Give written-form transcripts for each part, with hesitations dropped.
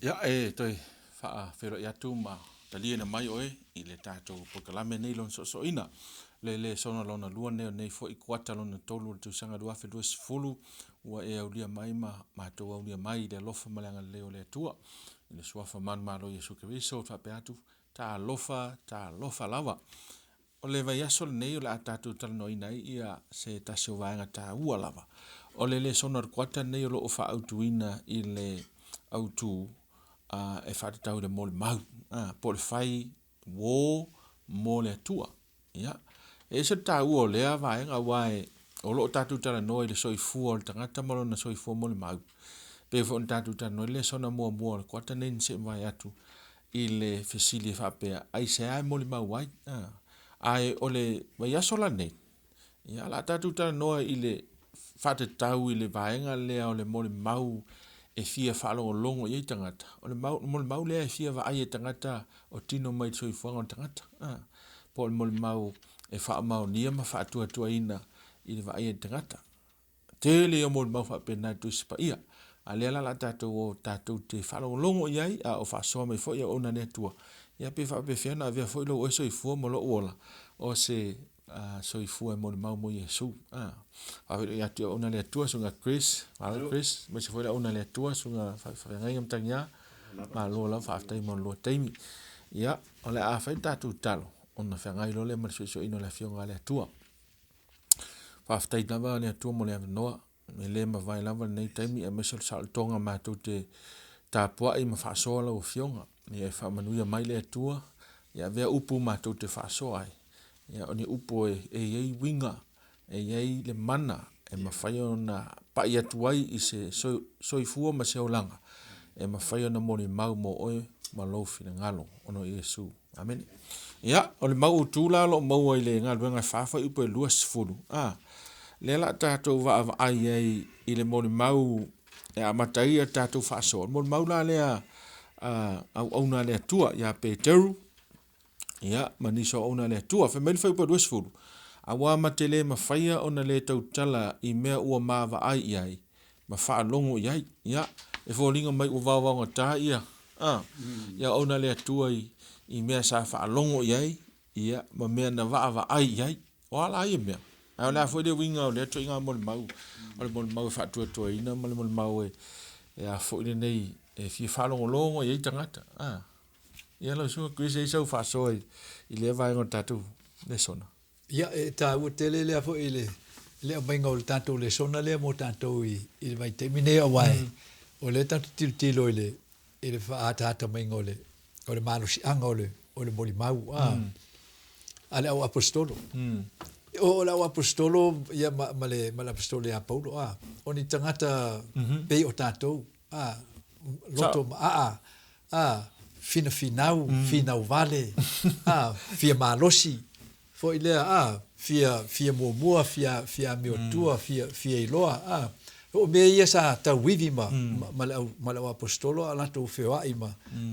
Ia, e toe faafeiloai atu ma taliaina mai oe i le tatou polokalame lenei i lona soosoona. O le lesona lona lua lenei o lenei foi kuata lona tolu o le tausaga 2020 ua e aulia mai ma matou aulia mai i le alofa ma le agalelei o le Atua i le suafa manumalo o Iesu Keriso. E faapea atu, talofa, talofa lava. O le vaiaso lenei o le a tatou talanoaina ai se tasi o vaega taua lava o le lesona o le kuata lenei o lo o faaautuina i le autu e faatatau i le molimau, po o le fai uo mo le Atua. Ia, e ese le taua o lea vaega aua o lo o tatou talanoa i le soifua o le tagata ma lona soifua molimau, pei foi ona tatou talanoa i le lesona muamua o le kuata lenei na se i mavae atu i le fesili e faapea, aisea e molimau ai? Ae o le vaiaso la lenei, o le a tatou talanoa i le faatatau i le vaega lea o le molimau e fia faalogologo i ai tagata, o le molimau lea e fia vaai e tagata o tino mai le soifuaga o le tagata, po o le molimau e faamaonia ma faatuatuaina i le vaai a le tagata. O le tele ia o molimau faapena i le Tusi Paia, a o lea la o le a tatou o tatou te faalogologo i ai a o faasoa mai foi auauna a le Atua, ia pe faapefea ona avea foi lou soifua ma lou ola o se soifua e molimau mo Iesu. E faafeiloai atu i auauna a le Atua, susuga Chris, malo Chris, aemaise foi le auauna a le Atua, susuga i faafeagaiga ma Matagĩa, malo lava faafetai mo le lua taimi. Ia, o le a fai le tatou tatalo ona feagai loa lea ma le suesueina o le Afioga a le Atua. Faafetai lava le Atua mo le avanoa, e le mavae lava lenei taimi aemaise o le saolotoga matou te tapuai ma faasoa lau Afioga. Ia faamanuia mai le Atua, avea upu matou te faasoa ai, o ni upu e i ai uiga, e i ai le mana e mafai ona pai atu ai i se soifua ma se olaga e mafai ona molimau mo oe ma lou finagalo ona o Iesu. Amene. Ia, o le mau autu la o lo o maua i le Galuega 4 fuaiupu 20, lea o le a tatou vaavaai ai i le molimau e amata ai a tatou faasoa, o le molimau la lea a auauna a le Atua ia Peteru ma nisi o auauna a le Atua. Fai mai le fuaiupu 20, aua ma te le mafaia ona le tautala i mea ua ma vaai i ai ma faalogo i ai. Ia, e foliga mai ua vaovaogata auauna a le Atua i mea sa faalogo i ai ma mea na vaavaai i ai. O a la ia mea? A o le a foi le uiga o lea ituaiga molimau, o le molimau e faatuatuaina ma le molimau e a foi lenei, e fia faalogologo i ai tagata. Ia lau Susuga Chris e i ai sau faasoa i lea vaega o le tatou lesona? Ia, e taua tele lea foi le le aumaiga o le tatou lesona lea mo tatou i le vaitaimi nei aua o lea tatou te tilotilo i le i le faaataata maiga o le o le malosiaga o le o le molimau a a le au aposetolo. O le au aposetolo ia ma ma le ma le aposetolo ia Paulo a o ni tagata pei o tatou a loto maaa a finafinau, finau vale, a fia malosi foi lea, a fia fia muamua, fia fia amiotua, fia fia iloa, a o mea ia sa tauivi ma ma le au ma le au aposetolo a o latou feoai ma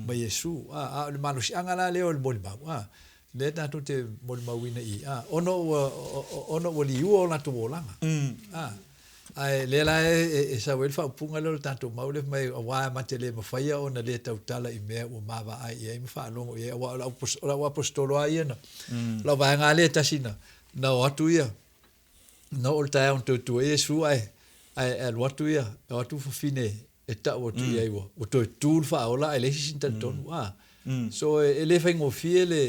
ma Iesu, a a o le malosiaga la lea o le molimau, a lea tatou te molimauina i i, a ona ua ona ua liua o latou olaga, a Ae lea la e sau ai le faaupuga lea o le tatou mau lea fai mai, aua ma te le mafaia ona le tautala i mea ua ma vaai i ai ma faalogo i ai, aua o le au aposetolo lava ia na, o lau vaega lava lea e tasi na, na o atu ia, na oo i le taeao na toe tu ai Iesu ae, ae alu atu ia, o atu fafine e tau atu i ai ua, ua toe tu le faaola ae leai se isi na talitonu. A, so e le faigofie le,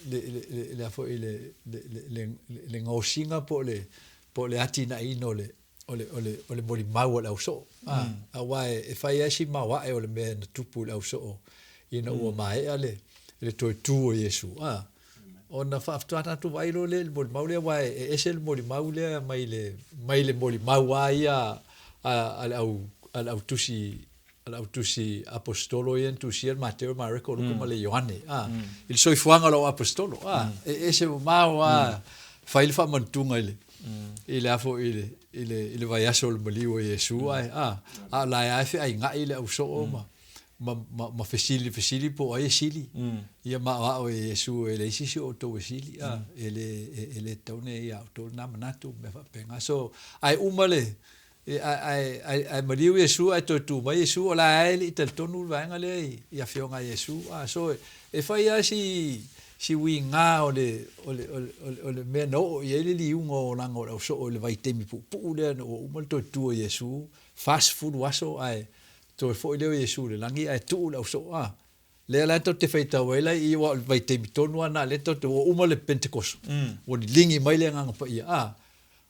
le, le, le a foi le, le, le, le gaosiga po o le, po o le atinaeina o le, o le, o le, o le molimau a le ausoo, a, aua e fai lava si maoae o le mea na tupu i le ausoo ina ua maea le, le toe tu o Iesu, a. Ona faatoa tatou vaai loa lea i le molimau lea, aua e ese le molimau lea mai le, mai le molimau lava ia a, a le au, a le au tusi a le au tusi aposetolo ia na tusia le Mateo, Mareko, Luka ma le Ioane, a, i le soifuaga o le au aposetolo, a, e ese mamao lava, fai le faamanatunga i le, i le a foi i le, i le, i le vaiaso o le maliu o Iesu, ae, a, a o la e lava e feaiga'i le au soo ma, ma, ma, ma fesili fesili po o ai e sili, ia ma o ao e Iesu e leai se isi o outou e sili, a, e le, e, e le tatau ona i ai ia outou lena manatu, mea faapena. So, ae uma le, Ae, ae, ae maliu Iesu ae toe tu mai Iesu, o la e le i talitonu le vaega lea i, i afioga a Iesu. A, so e fai lava si, si uiga o le, o le, o le, o le mea na oo i ai le liuga o olaga o le ausoo i le vaitaimi puupuu lea ina ua uma le toe tu o Iesu, 40 aso ae toe foi lea o Iesu i le lagi ae tuu le ausoo, a. Lea la tatou te faitau ai la i i aua o le vaitaimi tonu lava lena lea tatou te, ua uma le Penetekoso, ua liligi mai le Agaga Paia, a,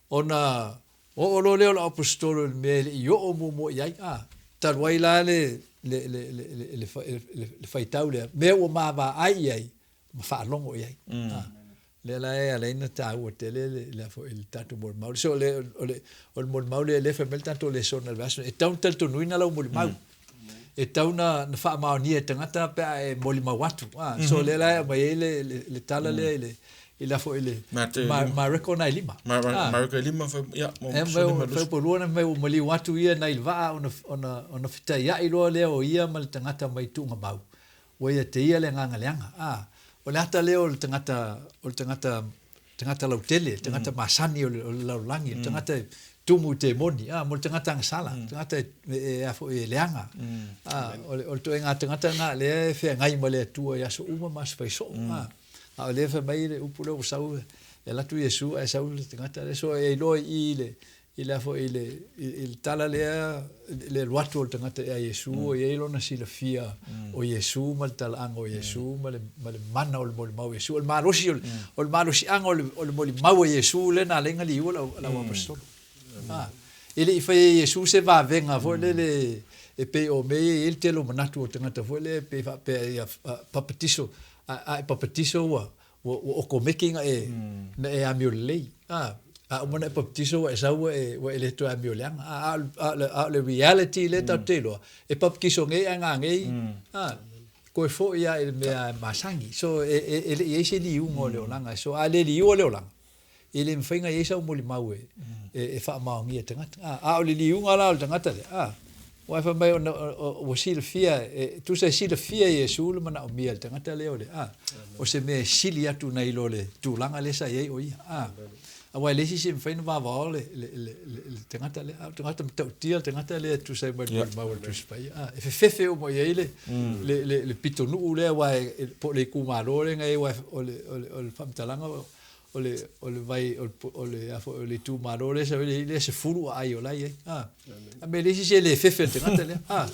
ona Oo loa lea o le aaposetolo i le mea e le i oo muamua i ai, a, talu ai la le, le, le, le, le, le, le, le faitau lea, mea ua ma vaai i ai ma faalogo i ai. A, lea la e ala ai ona taua tele le, le, foi, le tatou molimau. So, o le, o le, o le molimau lea, lea e fai mai le tatou lesona i le vaiaso nei, e tatau ona talitonuina lau molimau. E tatau ona, na faamaonia e tagata pe a e molimau atu. A, so lea la e aumai ai le, le, le tala lea i le, i la foi le Mareko na e lima. Mareko e lima fai ia mo fai po lua na mai ua maliu atu ia nai le vaa ona ona ona fetaiai loa lea o ia ma le tagata mai tuugamau. Ua ia te ia le agaga leaga. A, o le ata lea o le tagata o le tagata tagata lautele, le tagata masani o le, o le lalolagi, le tagata e tumu i temoni, a, mo le tagata agasala, le tagata e, e, a foi e leaga. A, o le, o le toega tagata lena lea e feagai ma le Atua i aso uma ma aso faisoo. A, A o lea fai mai le upu lea ua sau e alu atu Iesu ae sau le tagata lea. So e iloa i i le i le a foi i le i le tala lea le alu atu o le tagata ia Iesu ua i ai lona silafia o Iesu ma le talaaga o Iesu ma le ma le mana o le molimau o Iesu. O le malosi o le o le malosiaga o le o le molimau a Iesu lea na ala ai ona liua le au le au aposetolo. A, e le i faia e Iesu se vavega foi lele e pei o mea ia e i ai le tele o manatu o tagata foi lea e pei faapea ia papatiso a e papatiso ua ua ua okomeki na e na e amio lelei. A, a uma ona e papatiso ua e sau ua e ua e le toe amio leaga. A, a o le a o le a o le reality lea tatou te iloa, e papatiso nei ae gagei, a, toe foi lava i le mea masani. So e e e le i i ai se liuga o le olaga. So a le liua le olaga, e le mafai ona i ai sau molimau e, e, e faamaonia e tagata. A, a o le liuga la o le tagata lea, a, aua e fai mai ona ua silafia, e, tusa e silafia e Iesu le manaomia e le tagata lea o le, a, o se mea e sili atu nai lo le tulaga lea sa i ai o ia. A, aua e leai se isi e mafai ona vavao le, le, le, le, le tagata lea, a o le tagata matautia le tagata lea e tusa ai ma le molimau a le Tusi Paia. A, e fefefe uma i ai le, le, le, le pitonuu lea, aua e, po o le itumalo lea na i ai, aua o le, o le, o le faamatalaga o le o le vai o le o le a foi o le itumalo lea sa i le 10 aai o la e i ai. A. A me le isi se le fefe le tagata lea. A.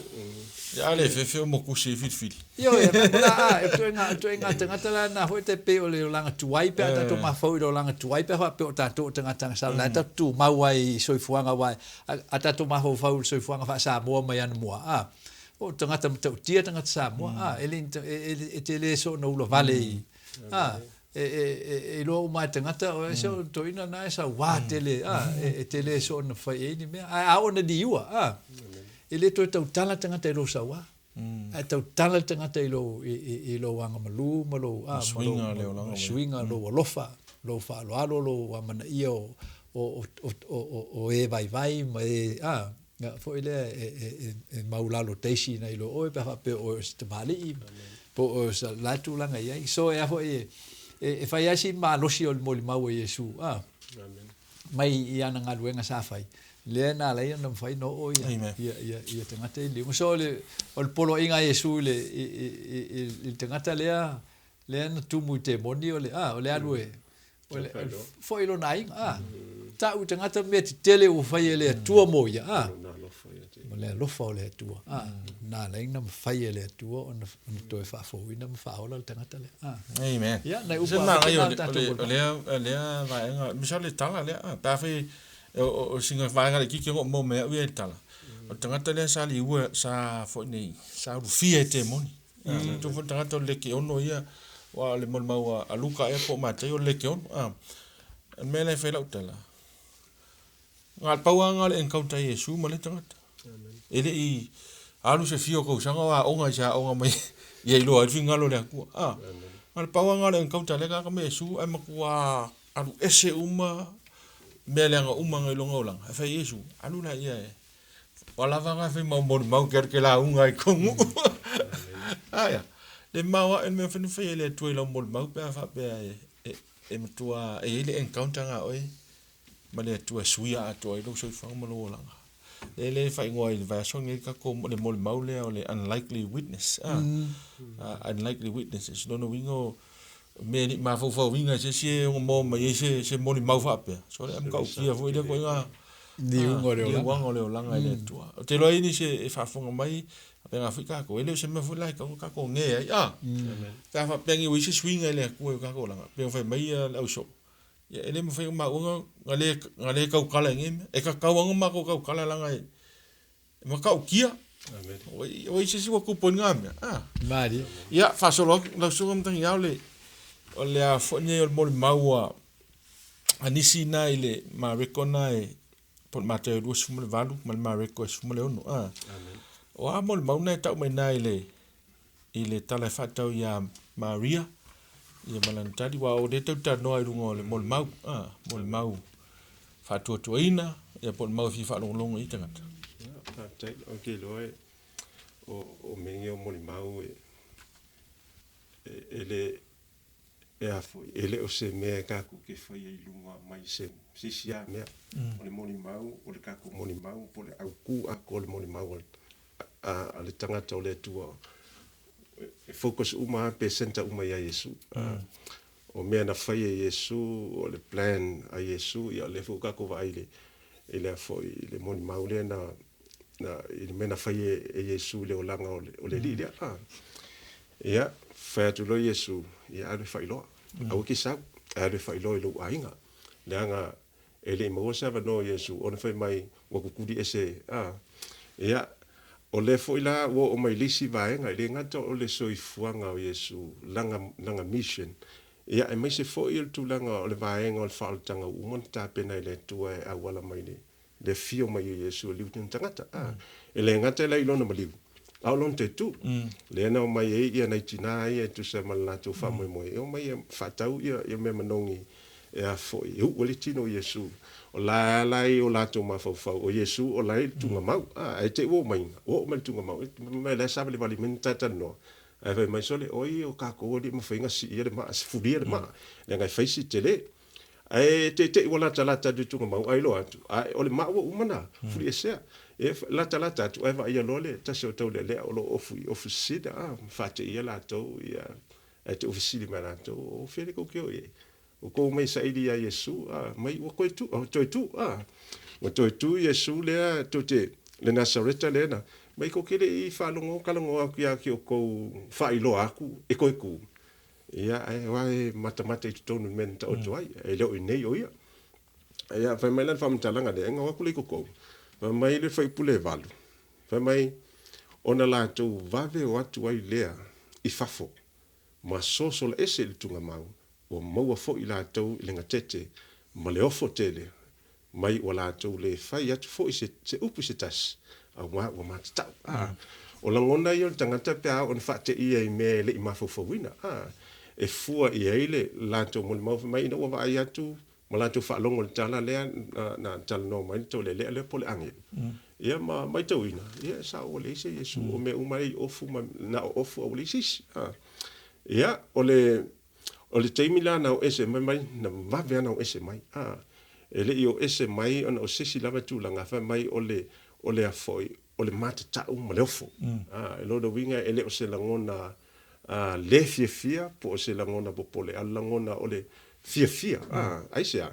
Ia le fefe o mokusi e filifili. Ioe, e mea la, a, e toenga, toenga tagata la na foi te pei o le olaga tuai pe a tatou mafaufau i le olaga tuai pe a faapea o tatou o tagata agasala la e tatou tumau ai i soifuaga aua a tatou mafaufau i le soifuaga faa-Samoa mai anamua, a, o tagata matautia tagata Samoa, a, e le, e te le soona ulavale i, a, e iloa uma e tagata o ese o toeaina na e sauā tele a e te le soona fai i ai ni mea ae a oo ina liua a e le toe tautala le tagata i lou sauā ae tautala le tagata i lou i lou agamalu ma lou a ma lou suiga lou alofa lou faaaloalo lou amanaia o o e vaivai ma e a foi lea e maulalo taisi nai lo oe pe a faapea o oe o se tamalii po o se la tulaga i ai. So e a foi e fai lava si malosi o le molimau a Iesu a mai i ana galuega sa fai, lea na ala ai ona mafai ona oo ia ia ia ia tagata i le liuga. So o le o le poloaiga a Iesu i le i le tagata lea lea na tumu i temoni o le a o le alu e O le foi i lona aiga, a. Ta'u i tagata mea tetele ua fai e le Atua mo ia, a. Ma le alofa o le Atua, a. Na ala ai ona mafai e le Atua ona toe faafouina ma faaola le tagata lea, a. Amen. Ia, nai upu a lena le tatou molimau. O lea, lea vaega, masalo le tala lea, a. Pe a fai o sina vaega laitiiti o lo o maua mai ia au ia i le tala, o le tagata lea sa liua, sa foi nei, sa ulufia e temoni. Manatua foi le tagata o le lekeono ia, aua o le molimau a Luka ea po o Mataio o le lekeono. O le mea lea e fai ai lau tala, na o le pau lava lena o le encounter a Iesu ma lea tagata. E le i alu se fia o tausaga o aoga i se aoga mai ia iloa ai le finagalo o le Atua. Na o le pau lava lena o le encounter a lea tagata ma Iesu ae matua alu ese uma mea leaga uma na i lona olaga, ae fai i ai Iesu, alu laia e Ua lava na fai mau molimau ke alu ke lauga ai kou nuu. Aia, le mao ae le mea mafai ona fai e le Atua i lau molimau pe a faapea e matua e i ai le encounter na oe ma le Atua e suia atoa ai lou soifuaga ma lou olaga. Lea lea e faaigoa i le vaiaso lenei le tatou le molimau lea o le unlikely witness a. Unlikely witnesses. Lona uiga o mea e le i mafaufauina e se isi e ono maua mai ai se se molimau faapea. So o le matautia foi lea ituaiga liuga o le olaga. Liuga o le olaga i le Atua. Ou te iloa e i ai nisi e faafofoga mai, faapena foi tatou, e le o se mea foi la e tatau ona tatou ge ai, a? Pe a faapea nei ua i ai se suiga i le Atua i o tatou olaga, pei ona fai mai le ausoo, ia e le mafai ona maua na le tautala i nei mea. E tatau lava ona matou tautala leaga e matautia. Ua i ai se isi ua tupu ai lena mea, a? Malie. Ia, faasolo atu lau Susuga Matagiao le, o le a foi nei o le molimau a nisi na i le Mareko na e po o le Mataio 28 ma le Mareko e 16, a? O a molimau na e tau mai i ina i le tala e faatatau ia Maria ia ma lana tali, aua o lea tatou te talanoa i luga o le molimau, a, molimau faatuatuaina ia po o le mau e fia faalogologo i ai tagata. Faafetai. Ou te iloa o mea nei o molimau e le e a foi, e le o se mea e tatou te faia i luga mai se isi lava mea. O le molimau, o le tatou molimau po o le autu atoa o le molimau a le tagata o le Atua, e focus uma lava pe centre uma ia Iesu. O mea na fai e Iesu, o le plan a Iesu, ia o lea foi ua tatou vaai i le i le a foi i le molimau lea na i le mea na fai e Iesu i le olaga o le alii lea. Ia, fai atu loa Iesu, ia alu e faailoa. Aua e te sau, ae alu e faailoa i lou aiga. Leaga e le i maua se avanoa o Iesu ona fai mai ua tutuli ese, a. Ia, o lea foi la ua oo mai i le isi vaega, e le gata o le soifuaga o Iesu, lana, lana mission, ia aemaise foi o le tulaga o le vaega o le faaolataga ua uma ona tapena e le Atua e auala mai i le le afio mai o Iesu e liu tana tagata. A, e le gata la i lona maliu, a o lona toe tu. Lea na omai ai ia nai tinā ia e tusa ma le latou faamoemoe, e omai e faatau ia mea manogi e a foi, e uu ai le tino o Iesu. O la e ala ai o latou mafaufau, o Iesu o la e i le tugamau. A, ae te i ua omai, ua oo mai i le tugamau, ma la e savalivali mai ma talatalanoa, ae fai mai, sole, oi o tatou alii e mafai ona siia le maa, fulia le maa, leaga e fai si tele. Ae teitei ua latalata atu i tugamau ae iloa atu, ae o le maa ua uma ona fuliesea. E latalata atu ae vaaia loa le tasi o taulealea o lo o ofu i ofu sisina, a, ma faateia latou, ia, ae te i ua fesili mai latou, o fea lea tou te o i ai? Ua tou omai e saili ia Iesu, a, mai ua toe tu, ua toe tu, a. Ua toe tu Iesu lea tou te, le Nasareta lea na, mai tou te le i faalogo talanoa atu ia te outou faailoa atu e toe tu. Ia, ae aua e matamata i totonu i le mea na taoto ai, e le o i inei o ia. Ia, fai mai la le faamatalaga lea, e gau atu lea i totonu, fai mai le fuaiupu lea e 8, fai mai, ona latou vave o atu ai lea i fafo, ma sosolaese i le tugamau, ua maua foi latou i le gatete ma le ofo tele, mai ua latou le fai atu foi se upu se tasi, auā ua matatau. A, o lagona ia o le tagata pe a oo ina faateia i mea e le i mafaufauina, a, e fua i ai le latou molimau fai mai ina ua vaai atu ma latou faalogo i le tala lea na talanoa mai le taulealea lea po o le agelu, ia ma matauina, ia e sao ua leai se Iesu, o mea uma ia i ofu ma na o ofu a ua leai se isi. A, ia, o le O le taimi la na o ese mai mai, na vave lava ona o ese mai. A, e le i o ese mai ona o se isi lava tulaga, fai mai o le, o le a foi, o le matatau ma le ofo. A, o lona uiga e le o se lagona a, le fiafia po o se lagona popole, a o le lagona o le fiafia. A, aisea?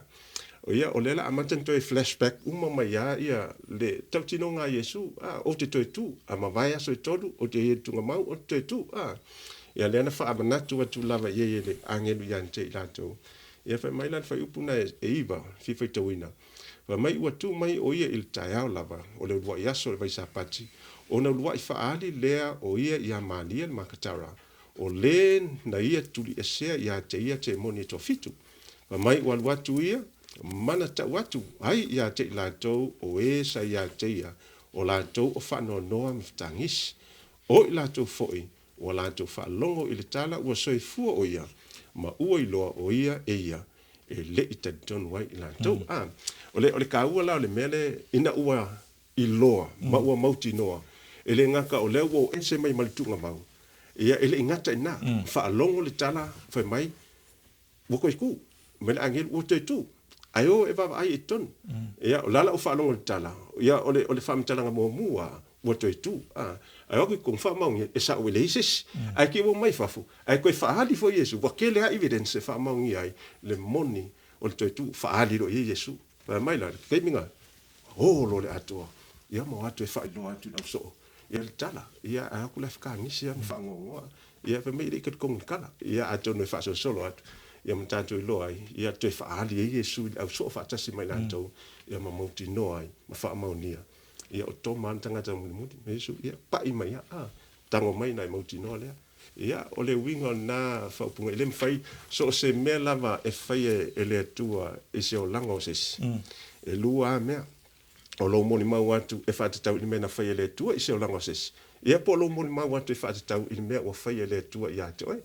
Ia, o lea la amata ona toe flashback uma mai lava ia le tautinoga a Iesu, a, ou te toe tu, a mavae aso e tolu, ou te i ai i le tugamau, ou te toe tu. A, ia lea na faamanatu atu lava i ai e le agelu ia te i latou. Ia fai mai la le fuaiupu na e 9, fia faitauina, fai mai ua tu mai o ia i le taeao lava o le uluai aso o le Vaisapati, ona uluai faaali lea o ia iā Malia le Makatara, o le na ia tuliesea ia te ia temoni e toafitu. Fai mai ua alu atu ia, mana tau atu ai ia te i latou o e sa ia te ia, o latou o faanoanoa ma fetagisi. O i latou foi ua latou faalogo i le tala ua soifua o ia, ma ua iloa o ia e ia, e le i talitonu ai i latou. A, o le, o le kaua la o le mea le, ina ua iloa ma ua mautinoa, e le gata o lea ua o ese mai ma le tuugamau, ia e le i gata i ina, faalogo le tala fai mai, ua toe tu, mai le agelu ua toe tu. Ae o e vaavaai i totonu. Ia, o le a lau faalogo i le tala, ia, o le, o le faamatalaga muamua ua toe tu, a. Ae o atu i totonu faamaonia, e sao e leai se isi. Ae te i ua omai fafo, ae toe faaali foi Iesu, ua tele lava evidence e faamaonia ai le moni o le toe tu, faaali loa i ai Iesu. Fai mai la, i le taimi lena, o loa le atoa, ia ma o atu e faailoa atu i le ausoo, ia le tala, ia ae o atu la e fetagisi lava ma faanoanoa. Ia fai mai e le i talitonu i le tala. Ia atonu e faasolosolo atu, ia ma tatou iloa ai, ia toe faaali ai Iesu i le ausoo faatasi ma i latou, ia ma mautinoa ai ma faamaonia, ia o Toma lava le tagata mulimuli ma Iesu, ia pai mai lava, a, tago mai ona e mautinoa lea. Ia, o le uiga o lena faaupuga, e le mafai, so o se mea lava e faia e le Atua i se olaga o se isi, e lua lava mea. O lou molimau atu e faatatau i le mea na faia e le Atua i se olaga o se isi, ia po o lou molimau atu e faatatau i le mea ua faia e le Atua ia te oe.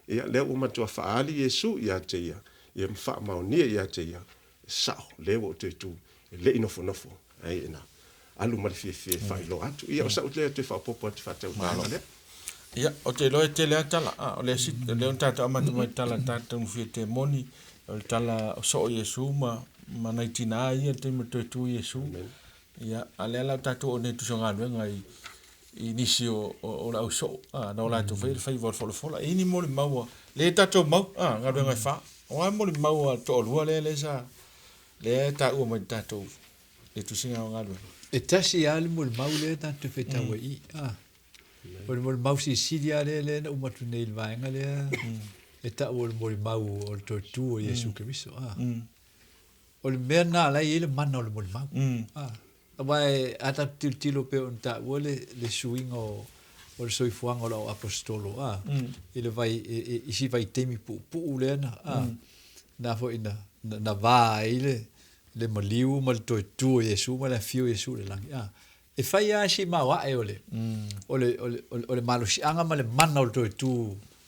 Ia, lea ua matua faaali Iesu ia te ia, ia ma faamaonia ia te ia, e sao, lea ua ou toe tu, e le i nofonofo, ai na alu ma le fiafia e faailoa atu. Ia, o sau lea toe faaopoopo atu faatau i le vaega lea. Ia, ou te iloa e tele lava tala. A, o le isi, o lea na tatou amata mai i le tala a tatou fia temoni, o le tala o soo Iesu ma, ma nai tinā ia i le taimi o toe tu Iesu. Ia, a o lea la ua tatou oo nei i tusi o galuega i, i nisi o, o, o le au soo, a, na o latou faia le faiva o le folafola. E i ai ni molimau a, lea tatou mau, a, galuega e fa. O a molimau a le toalua lea, lea sa, lea e taua mai i le tatou, le tusiga o galuega? E tasi lava le molimau lea tatou te faitau ai i i, a. O le molimau silisili lava lea lea na uma atu nei i le vaega lea e tau o le molimau o le toe tu o Iesu Keriso. A. O le mea lena la e i ai le mana o le molimau. A. Aua e, a tatou tilotilo pei ona taua le, le suiga o, o le soifuaga o lau aposetolo, a, i le vai, i, i, i si vaitaimi puupuu lea na, a, na foi na, na, na va ai le, le maliu ma le toe tu o Iesu ma le afio o Iesu i le lagi. A. E fai lava si maoae o le, o le, o le, o le malosiaga ma le mana o le toe tu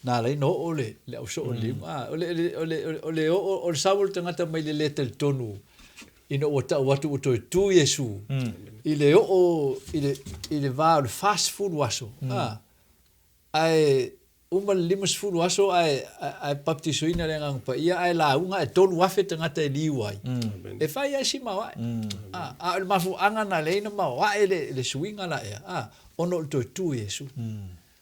na ala ai ona oo le, le ausoo i le iuga. A, o le, o le, o le oo, o le sau o le tagata mai le lē talitonu ina ua tau atu ua toe tu Iesu i le oo i le, i le va o le 40 aso, a, ae Uma le 50 aso ae ae baptisoina i le Agaga Paia ae lauga ae 3,000 tagata e liu ai. E fai ai si maoae. A, a o le mafuaaga na leai na maoae le, le suiga la ea, a, ona o le toe tu o Iesu.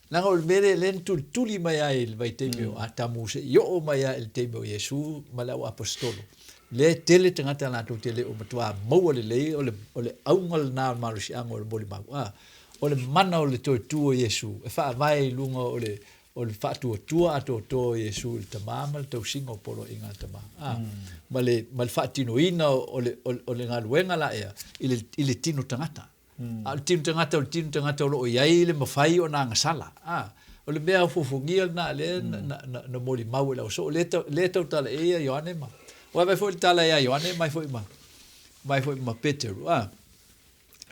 Leaga o le mea lea lea na tulituli mai ai i le vaitaimi o Atamu seia oo mai lava i le taimi o Iesu ma le auaposetolo. Lea e tele tagata latou te le o matuā maua lelei o le, o le auga lena o le malosiaga o le molimau. A, O le mana o le toe tu o Iesu e faavae i luga o le o le faatuatua atoatoa o Iesu i le Tama ma le tausiga o poloaiga a le Tama, a, ma le ma le faatinoina o le o le galuega la ea i le i le tino tagata. A o le tino tagata o le tino tagata o lo o i ai le mafai ona agasala, a. O le mea ofofogia lena lea na na na molimau e le ausoo, lea lea tautala i ai ia Ioane ma, aua e vaai foi i le tala ia Ioane mai foi ma mai foi ma Peteru, a.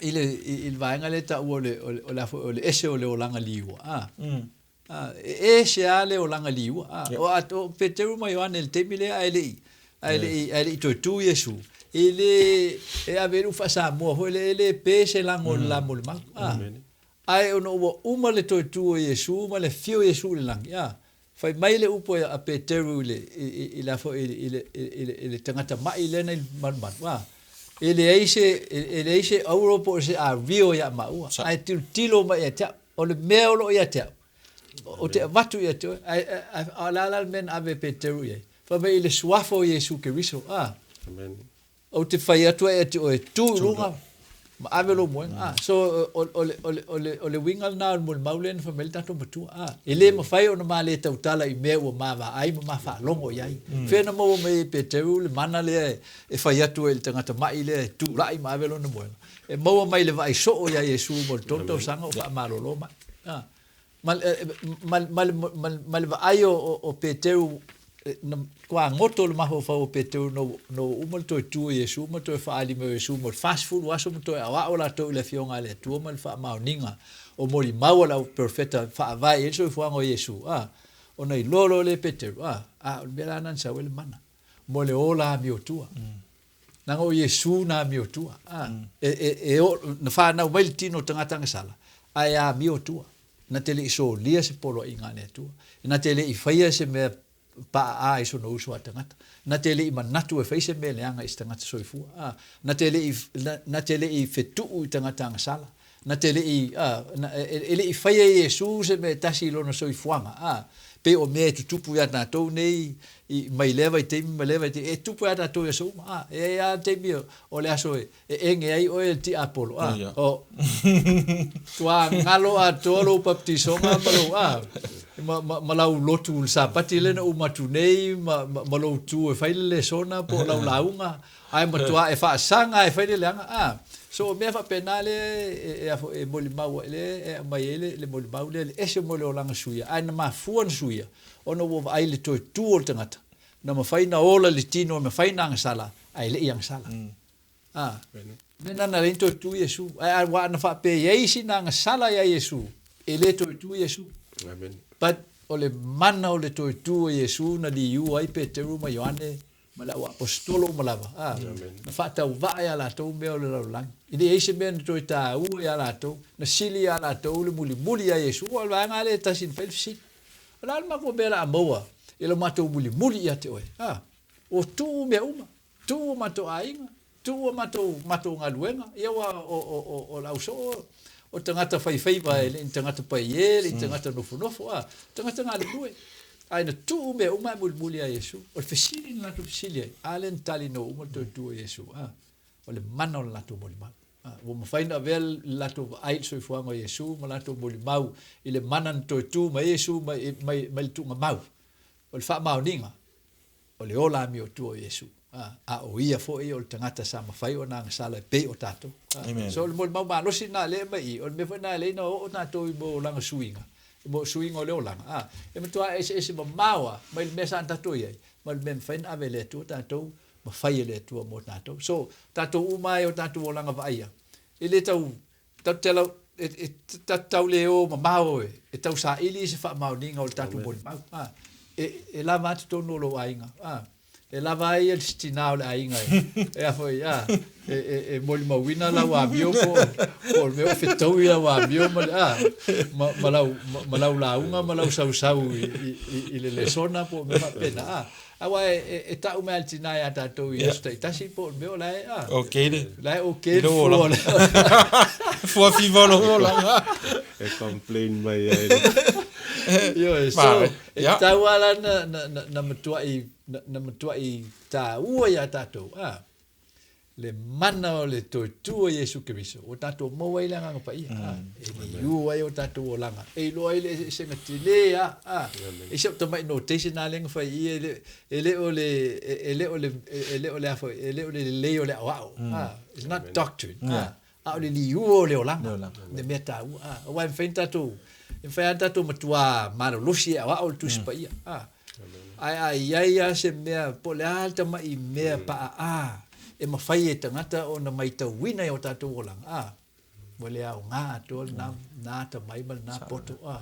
i le, i, i le vaega lea e taua o le, o le, o le, o le ese o le olaga liua, a. A, e ese lava le olaga liua, a. Yeah. O, a, o Peteru ma Ioane i le taimi lea ae le i, ae le i, ae le i toe tu Iesu, e le, e ave i ai le faa-Samoa foi lea, e le pe se lago o le la molimau, a. Ae ona ua uma le toe tu o Iesu ma le afio o Iesu i le lagi, a, fai mai le upu a Peteru i le, i, i, le, foi, i, le, i, le, i le tagata maʻi lea na i malumalu, a, e leai se, e leai se auro po o se avio iā maua, ae tilotilo mai ia te au, o le mea o lo o ia te au, ou te avatu ia te oe, ae, ae, a o le a la le mea na ave e Peteru i ai? Fai mai i le suafa o Iesu Keriso, a. Amen. Ou te fai atu ai ia te oe, tu i luga ma ave lou moega. Ah, so o, o, le, o, le, o, le, o le uiga lena o le molimau lea na fai mai le tatou matua. Ah, e le mafai ona ma le tautala i mea ua ma vaai ma ma faalogo i ai. Fea na maua mai e Peteru le mana lea e, e fai atu ai i le tagata maʻi lea e tulai ma ave lona moega. E maua mai le vaai soo iā Iesu mo le tolu tausaga o faamalolo mai. Ah, ma, ma, ma, ma, ma le vaai o, o, o Peteru, na matua goto le mafaufau o Peteru no, no uma le toe tu o Iesu ma toe faaali mai o Iesu mo le 40 aso ma toe aoao latou i le Afioga a le Atua ma le faamaoniga o molimau a le au perofeta faavae i ai le soifuaga o Iesu, a, ona iloa loa lea e Peteru, a, a, o le mea la lena na sau ai le mana mo le ola amiotua. Leaga o Iesu na amiotua. A, e, e, e o, na fanau mai le tino o tagata agasala, ae amiotua. Na te le i solia se poloaiga a le Atua. Na te le i faia se mea Pa'a i sona uso a tagata. Na te le i manatu e fai se mea leaga i se tagata soifua, a, na te le i, na, na te le i fetu'u i tagata agasala. Na te le i, a, na, e, e le i faia e Iesu se mea e tasi i lona soifuaga, a, pei o mea e tutupu iā tatou nei i, mai lea vaitaimi ma lea vaitaimi, e tupu iā tatou i aso uma, a, e i ai lava taimi o, o le aso e, e ege ai oe e le tiapolo, a, o, tua galo atoa lou baptisoga ma lou, a, ma, ma, ma lau lotu i le Sapati lea na uma atu nei, ma, ma, ma lou tu e fai le lesona po o lau lauga, Ae matua e faasaga e fai le leaga a. So o mea faapena lea e a foi e molimau ai lea e aumai ai le molimau lea le ese mo le olaga suia ae na mafua ona suia ona ua vaai i le toe tu o le tagata na mafai na ola le tino e mafai na agasala ae le i agasala. A. Mea na na le toe tu Iesu ae aua ana faapea e i ai sina agasala ia Iesu e le toe tu Iesu. Amen. But o le mana o le toe tu o Iesu na liu ai Peteru ma Ioane ma le auaposetolo uma lava, ā, na faatauvaa iā latou mea o le lalolagi. E leai se mea na toe taua iā latou, na sili iā latou le mulimuli iā Iesu. Ua o le vaega lava lea e tasi na fai le fesili. O le a le matou mea o le a maua i lo matou mulimuli ia te oe? Ā, ua tuu mea uma, tuu o matou aiga, tuu o matou, matou galuega, ia ua o, o, o, o le ausoo o tagata faifaiva e le i ni tagata paie, e le i ni tagata nofonofo, ā, tagata galulue. Ae na tuu mea uma ae mulimuli ia Iesu. O le fesili na latou fesili ai, a lea na tali ina ua uma le toe tu o Iesu, a, o le mana o le latou molimau. A, ua mafai ona avea le latou vaai i le soifuaga o Iesu ma latou molimau i le mana na toe tu mai ai Iesu mai, mai, mai le tuugamau. O le faamaoniga, o le ola amiotua o Iesu, a, a o ia foi o le tagata sa mafai ona agasala e pei o tatou. A, so o le molimau malosi lena lea e aumai i i, o le mea foi lena e ala ai ona oo tatou i mea o olaga suiga, i mea o suiga o le olaga, a, e matua eseese mamao lava mai le mea sa tatou i ai ma le mea e mafai ona ave e le Atua tatou ma fai e le Atua mo tatou. So, tatou uma lava i o tatou olaga vaaia, e le tau Tatou te alau, e, e, tatou tau le o mamao e, e tau saili i se faamaoniga o le tatou molimau. A, e, e lava a totonu o lou aiga. A, e lava ai le tina o le aiga e, e a foi, a, e, e, e molimauina lau amio po, po o le mea o fetaui lau amio ma le, a, ma, ma lau, ma, ma lau lauga ma lau sausau i, i, i, i le lesona po o mea faapena. A, Aua e, e tau mai a le tina iā tatou i aso taitasi po o le mea o la e, a. Okay le. La e okay le fua o le. Fua fiva o lou olaga. E complain mai ai. Ioe, so, e tatau lava la na, na, na, na matuai, na, na matuai taua iā tatou, a. Le mana o le toe tū o Iesu Keriso, ua tatou maua ai le Agaga Paia, ā, e liu ai o tatou olaga, e iloa ai le eseesega telē a, ā, e si au tama'i notation lena lea na fai i i, e le, e le o le, e le o le, e le o le a foi, e le o le lelei o le aoao, ā, it's not doctrine, ā, a o le liua o le olaga, le mea taua, ā, aua e mafai ona tatou, e mafai lava ona tatou matuā malolosi e aoao le Tusi Paia, ā. Ae a i ai lava se mea, po o le a le tama'i mea pa'a e mafai e tagata ona maitauina i o tatou olaga, a, ua le aoga atoa lena, lena atamai ma lena poto, a,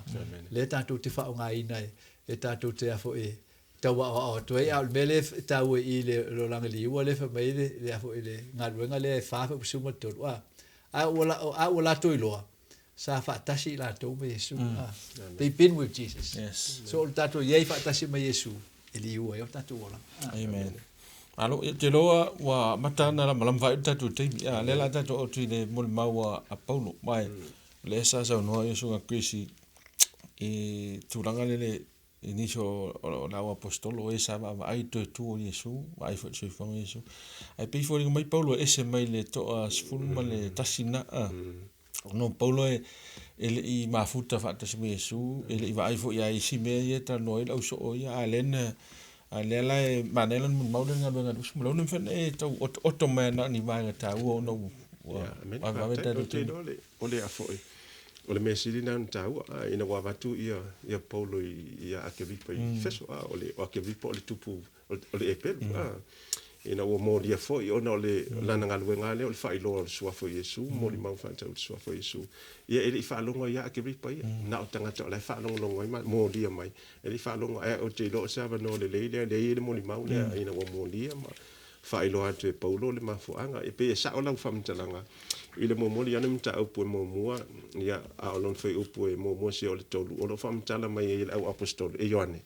lea tatou te faaaogaina e tatou te a foi e tau aoao atu ai. A o le mea lea e taua i i le olaga liua lea e fai mai ai le, le a foi le galuega lea e 4.13, a, a ua, a ua latou iloa, sa faatasi i latou ma Iesu. They've been with Jesus. Yes. So o le tatou i ai faatasi ma Iesu, e liu ai o tatou olaga. Amen. Malo, ia te loa ua amata ana lamalama faaiu le tatou taimi. A lea la tatou oo atu i le molimau a Paulo. Mai, lea sa saunoa ia Susuga Chris i tulaga lele i nisi o le au aposetolo o e sa vaavaai i le toe tu o Iesu, vaai foi i le soifuaga o Iesu. Ae pei foliga mai Paulo e ese mai le toa 11 na, a. Ona o Paulo e le i mafuta faatasi ma Iesu, e le i vaai foi ia isi mea ia e talanoa ai le ausoo ia, a lea na, a lea la e manaia lona molimau lea i le galuega a le uso ma le mafai ona e tau otooto mai na o ni vaega taua ona ua vavevave tatou taimi. O le a foi, o le mea sili lena ona taua, a, ina ua avatu ia, ia Paulo i, ia Akeripa i Efeso, a, o le, o Akeripa o le tupu, o le epelu, a, ina ua molia foi ona o le, lana galuega lava lea o le faailoa o le Suafa o Iesu, molimau faatatau i le Suafa o Iesu. Ia, e le i faalogo ia Akeripa ia, na o tagata o la e faalogologo ai ma molia mai, e le i faalogo, ae ou te iloa o se avanoa lelei lea, lea e i ai le molimau lea, ina ua molia ma faailoa atu e Paulo le mafuaaga. E pei e sao lau faamatalaga i le momoli ana mataupu e muamua, ia, a o lona fuaiupu e muamua seia o le tolu, o lo o faamatala mai ai e le auaposetolo, e Ioane.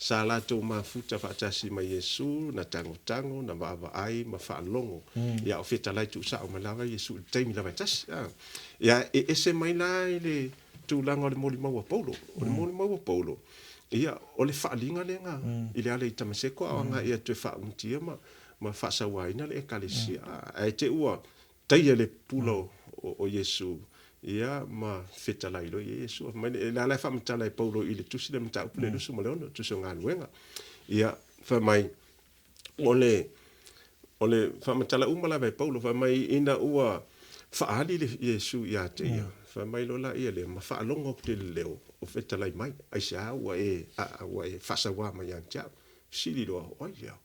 Sa latou mafuta faatasi ma Iesu, na tagotago, na vaavaai ma faalogo, ia o fetalai tuusao mai lava Iesu i le taimi lava e tasi. Ia, e ese mai la i le tulaga o le molimau a Paulo. O le molimau a Paulo, ia, o le faaaliga lea na i le ala i Tamaseko a o agai atu e faaumutia ma ma faasauaina le Ekalesia. Ae te ua taia le pula o Iesu, ia, ma fetalai loa i ai Iesu. Fai mai, o le a la e faamatala e Paulo i le tusi lea mataupu lea 26, tusi o galuega. Ia, fai mai, o le, o le faamatala uma lava e Paulo, fai mai, ina ua faaali le Iesu ia te ia, fai mai loa laia lea, ma faalogo atu i le leo o fetalai mai, aisea ua e, ua e faasauā mai ia te au? Fesili loa, o ai lea?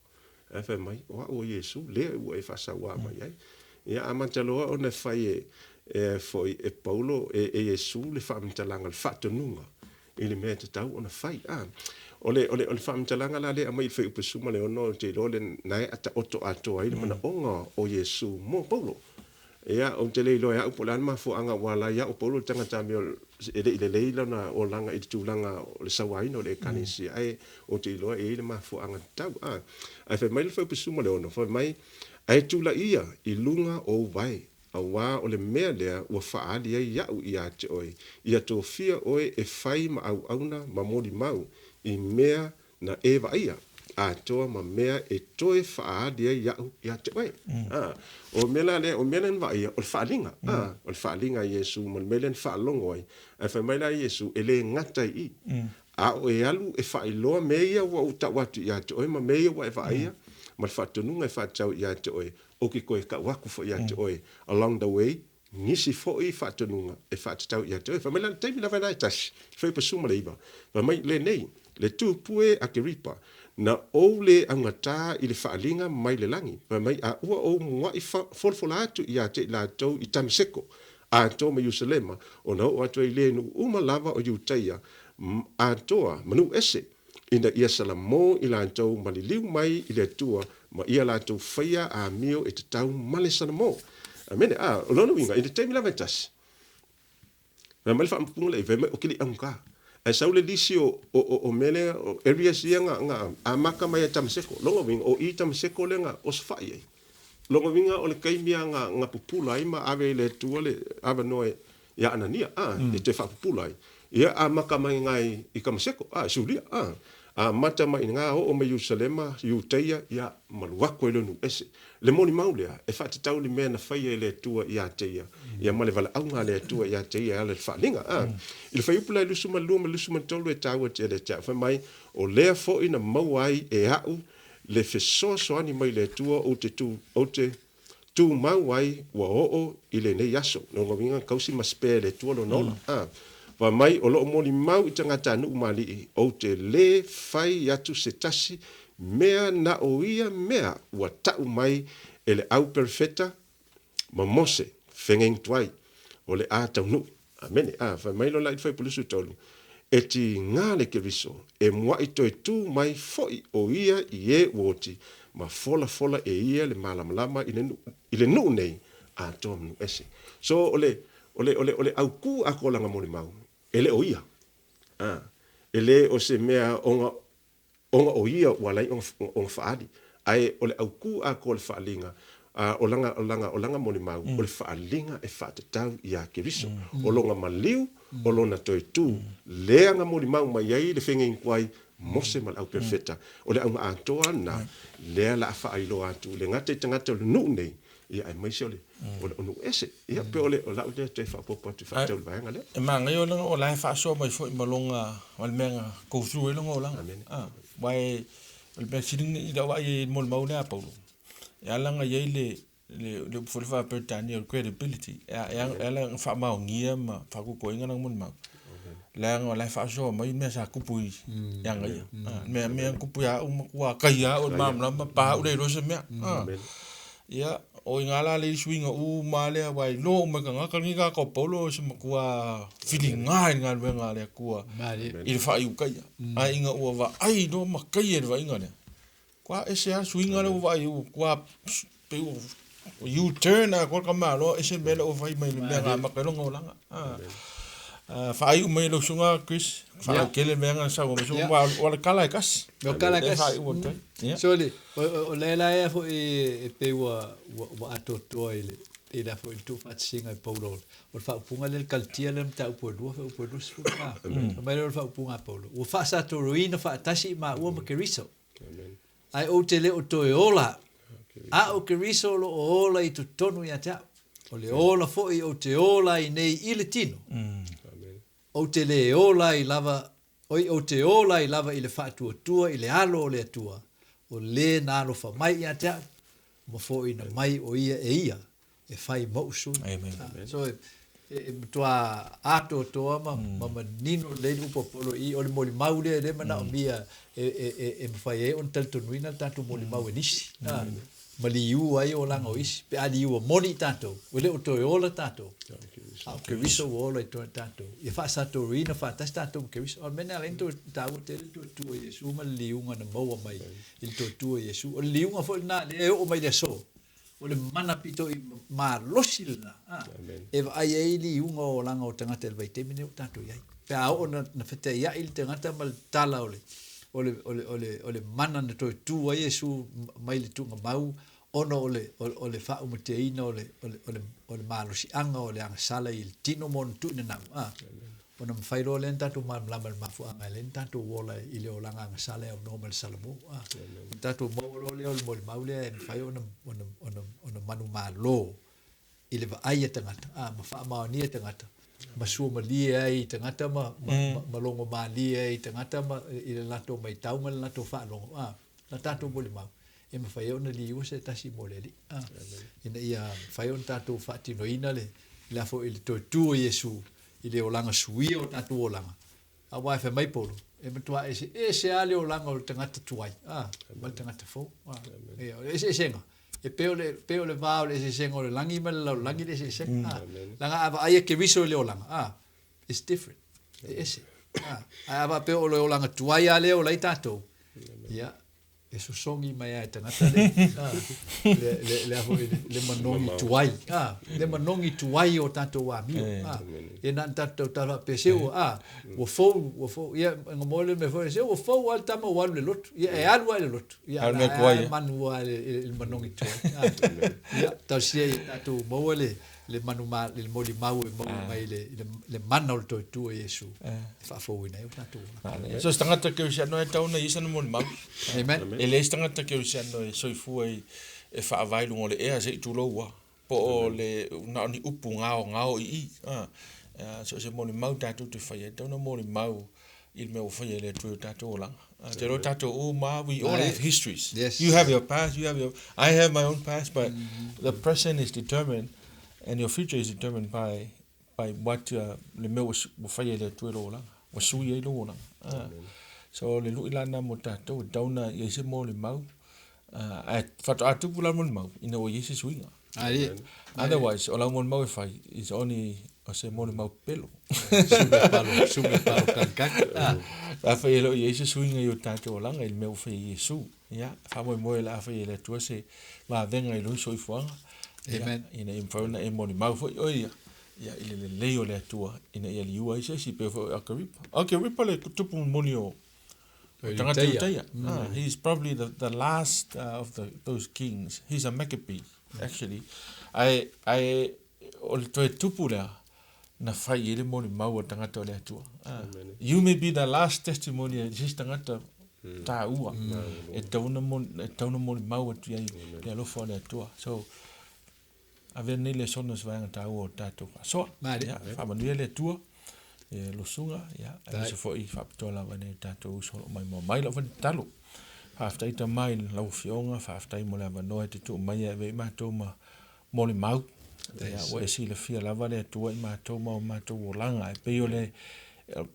Ae fai mai, o au o Iesu, lea ua e faasauā mai ai. Ia amata loa ona fai e, e foi e Paulo, e, e Iesu le faamatalaga, le faatonuga i le mea e tatau ona fai. A, o le, o le, o le faamatalaga la lea e aumai i le Fuaiupu 16, ou te iloa lena e taoto atoa ai le manaoga o Iesu mo Paulo. Ia, ou te le iloa e au po o le a le mafuaaga ua ala ai au o Paulo le tagata amio e le i lelei lona olaga i le tulaga o le sauaina o le Ekalesia, ae ou te iloa e i ai le mafuaaga tatau. A, ae fai mai le Fuaiupu 16, fai mai, Ae tulaia i luga o ou vae, auā o le mea lea ua faaali ai iaʻu iā te oe, ia tofia oe e fai ma auauna ma molimau i mea na e vaaia, atoa ma mea e toe faaali ai iaʻu ia te oe. A, o mea la lea, o mea lea na vaaia, o le faaaliga. A, o le faaaliga a Iesu ma le mea lea na faalogo ai. Ae fai mai la Iesu, e le gata i i, a o e alu e faailoa mea ia ua ou tau atu ia te oe ma mea ia ua e vaaia, ma le faatonuga e faatatau ia te oe, ou ke toe tau atu foi ia te oe along the way, nisi foi faatonuga e faatatau ia te oe. Fai mai la le taimi lava la e tasi, 19, fai mai lenei, le tupue Akeripa, na ou le augatā i le faaaliga mai le lagi, fai mai, a ua ou muaʻi folafola atu ia te i latou i Tamaseko, atoa ma Ierusalema, ona oo atu ai i le nuu uma lava o Iutaia, atoa ma nuu ese, ina ia salamo i latou maliliu mai i le Atua ma ia latou faia amio e tatau ma le salamo. Amene. A, o lona uiga, i le taimi lava e tasi, fai mai le faaupuga lea, fai mai, ou te le i augata. Ae sau le lisi o, o, o, o mea lea, o areas ia na, na amata mai ai Tamaseko. Lona uiga, o i Tamaseko lea na osofai ai. Lona uiga, o le taimi lava na, na pupula ai ma ave i le Atua le avanoa e, ia Anania, a, e toe faapupula ai. Ia amata mai ina i Tamaseko, a, i Suria, a. Amata mai ina oo mai Ierusalema, Iutaia, ia, malu atu ai loa i nuu ese. Le molimau lea, e faatatau le mea na faia e le Atua ia te ia, ia ma le valaauga a le Atua ia te ia e ala i le faaaliga, a. I le fuaiupu la e 22 ma le 23 e taua tele ia te au, fai mai, O lea foi na maua ai e au le fesoasoani mai le Atua ou te tu, ou te tumau ai ua oo i lenei aso. Lona uiga, tausi ma spare e le Atua lona ola. A. Fai mai, o lo o molimau i tagatanuu ma alii, ou te lē fai atu se tasi mea na o ia mea ua ta'u mai e le au perofeta ma Mose, fegeigtuai, o le a taunuu. Amene. A. Fai mai lona i le fuaiupu 23, E tigā le Keriso, e muaʻi toe tū mai foʻi o ia i e ua oti, ma folafola e ia le malamalama i le nuu, i le nuu nei, atoa ma nuu ese. So, o le, o le, o le, o le aukū atoa o lana molimau, e le o ia. A, e le o se mea ona, ona o ia ua ala ai ona, ona faaali. Ae o le aukū atoa o le faaaliga, a, o lana, o lana, o lana molimau, o le faaaliga e faatatau iā Keriso. O lona maliu, o lona toe tū, lea na molimau mai ai le fegeiguai Mose ma le au perofeta. O le auga atoa lena, lea la a faailoa atu le gata i tagata o le nuu nei, ia aemaise o le o le nuu ese. Ia pe o le o lau lea toe faaopoopo atu faatatau i le vaega lea. E manaia o lona o la e faasoa mai foi ma lona ma le mea na go through ai lona olaga. Ah, aua o le mea sili i lau vaai i le molimau lea a Paulo, e ala ona i ai le le upu foi lea faa-Peretania o le credibility, e ala ona faamaonia ma faakukuaina lana molimau, leaga o la e faasoa mai mea sa tupu i aga ia. Mea mea na tupu ia au matua taia au e le malamalama pa au le iloa se mea. Ia, o i ina la le suiga uma lea, aua e iloa uma e tagata lenei tagata o Paulo o se matua filiga i le galuega a le Atua i le faaiukaia. Ae ina ua vaai loa ma taia i le vaaiga lea, Kua ese lava le suiga lea ua vaai ua kua pei ua U-turn atoa le tamaloa ese le mea lea ua fai mai le mea na amata ai lona olaga. Faaiu mai lau susuga Chris, faalautele le mea na sau mai susuga aua o le tala e tasi. O le tala e tasi. Faaiu atu ai. So le o lea la ea foi e pei ua ua atoatoa i le i le foi tuufaatasiga e Paulo o le faaupuga lea le Kalatia lea mataupu e 2 faaupu e 24. Mai lea o le faaupuga a Paulo ua faasatoloina faatasi i maua ma Keriso. Ae ou te le o toe ola, a o Keriso o lo o ola i totonu ia te au. O le ola foi ou te ola ai nei i le tino. Ou te le ola ai lava, oi, ou te ola ai lava i le faatuatua i le alo o le Atua, o le na alofa mai ia te au, ma foina mai o ia e ia e fai moʻu sui. Amen. So e, e matua atoatoa ma, ma manino lelei le upu a Paulo i o le molimau lea e le manaomia e, e, e, e mafai ai ona talitonuina le tatou molimau e nisi. Ma liu ai olaga o isi. Pe a liua moni i tatou, ua le o toe ola tatou. A o Keriso ua ola i totonu o tatou. Ia faasatoluina faatasi tatou ma Keriso. O le mea lena e ala ai ona toe taua tele le toe tu o Iesu ma le liuga na maua mai i le toe tu o Iesu. O le liuga foi lena lea e oo mai i le aso. O le mana pito i malosi lena, a, e vaai ai liuga o olaga o tagata i le vaitaimi lenei ua tatou i ai. Pe a oo na fetaiai le tagata ma le tala o le, o le, o le, o le, o le mana na toe tu ai Iesu mai le tuugamau ona o le, o le faaumateaina o le, o le, o le, o le malosiaga o le agasala i le tino ma ona tuuinanau, a. Ona mafai loa lea ona tatou malamalama i le mafuaaga e ala ai ona tatou ola i le olaga agasala e aunoa ma le salamo. A, ona tatou maua loa lea o le molimau lea e mafai ona, ona, ona, ona manumalo i le vaai a tagata, a, ma faamaonia e tagata, ma suamalie ai i tagata ma, ma, ma, ma logomalie ai i tagata ma, i le latou maitau ma le latou faalogo, a, la tatou molimau e mafai ai ona liua se tasi mo le Alii, a, ina ia mafai ona tatou faatinoina le, le a foi le toe tu o Iesu i le olaga suia o tatou olaga, aua e fai mai Paulo, e matua eseese lava le olaga o le tagata tuai, a, ma le tagata fou. A, ia, o le eseesega, e pei o le, pei o le va o le eseesega o le lagi ma le lalolagi le eseesega. A, leaga a vaai e Keriso i le olaga, a, it's different, e ese. A, ae a faapea o le olaga tuai lava lea e ola ai tatou, ia, e sosogi mai lava e tagata le, le, le, le, a foi, le, le manogi tuai, a, le manogi tuai o tatou amio, a, ia na ona tatou tautala faapea, se ua, a, ua fou, ua fou, ia, e gomoa le mea foi, se ua fou lava le tama ua alu i le lotu, ia, e alu lava i le lotu, ia, Alu mea tuai, eh. manu lava i le, i le manogi tuai, a, ia, talosia ia tatou maua le, le manu ma, le molimau e maua mai le, le, le mana o le toe tu o Iesu e faafouina ai o tatou olaga. So se tagata kerisiano e tatau ona i ai sana molimau. Amen. E leai se tagata kerisiano e soifua i e faavae i luga o le ea se i tulou ua po o le na o ni upu gaogao i i. So o se molimau tatou te faia e tatau ona molimau i le mea ua faia e le Atua i o tatou olaga. Te iloa tatou uma, we all have histories. Yes. You have your past, you have your, I have my own past, but the present is determined and your future is determined by by what le mea ua faia e le Atua i lou olaga, ua sui ai lou olaga. So le lui la lena mo tatou, e tatau ona i ai se molimau, ae faatoa tupu la le molimau ina ua i ai se suiga. Otherwise, o lau molimau e fai is only o se molimau pepelo. Sume palo, sume palo kalikali. Afai e le o i ai se suiga i o tatou olaga i le mea ua fai e Iesu. Ia, faamoemoe o le a fai e le Atua se vavega i lou soifuaga. Amen. Ia, ina ia mafai ona e molimau foi oe ia, ia i le lelei o le Atua ina ia liua ai se isi, pei foi o Akeripa. O Akeripa le tupu momoli o tagata Iutaia. He is probably the last of the, those kings. He's a Maccabee, actually. Ae, ae o le toe tupu lea, na fai i ai le molimau a le tagata o le Atua. You may be the last testimony a se isi tagata taua e tatau ona molimau atu i ai le alofa o le Atua. So, avea nei lesona o se vaega taua o le tatou faasoa. Ia, faamanuia le Atua i lo susuga, ia, aemaise foi faapitoa lava i nai o tatou uso o lo o maimoa mai lau tatalo. Faafetai Tama i lau Afioga, faafetai mo le avanoa e te tuu mai e ave ai matou ma molimau. Ia, ua e silafia lava le Atua i matou ma o matou olaga, e pei o le,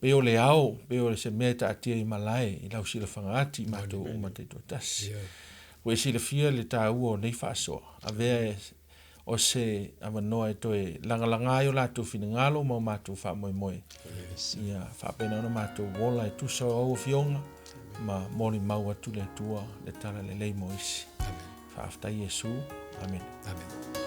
pei o le ao, pei o se mea e taatia i malae i lau silafaga ati i matou uma taitoatasi. Ua e silafia le taua o nei faasoa, avea e o se avanoa e toe lagalaga ai o latou finagalo ma o matou faamoemoe. Ia faapena ona matou ola e tusa o au afioga ma molimau atu le Atua le tala lelei mo isi. Faafetai Iesu. Amene. Amene.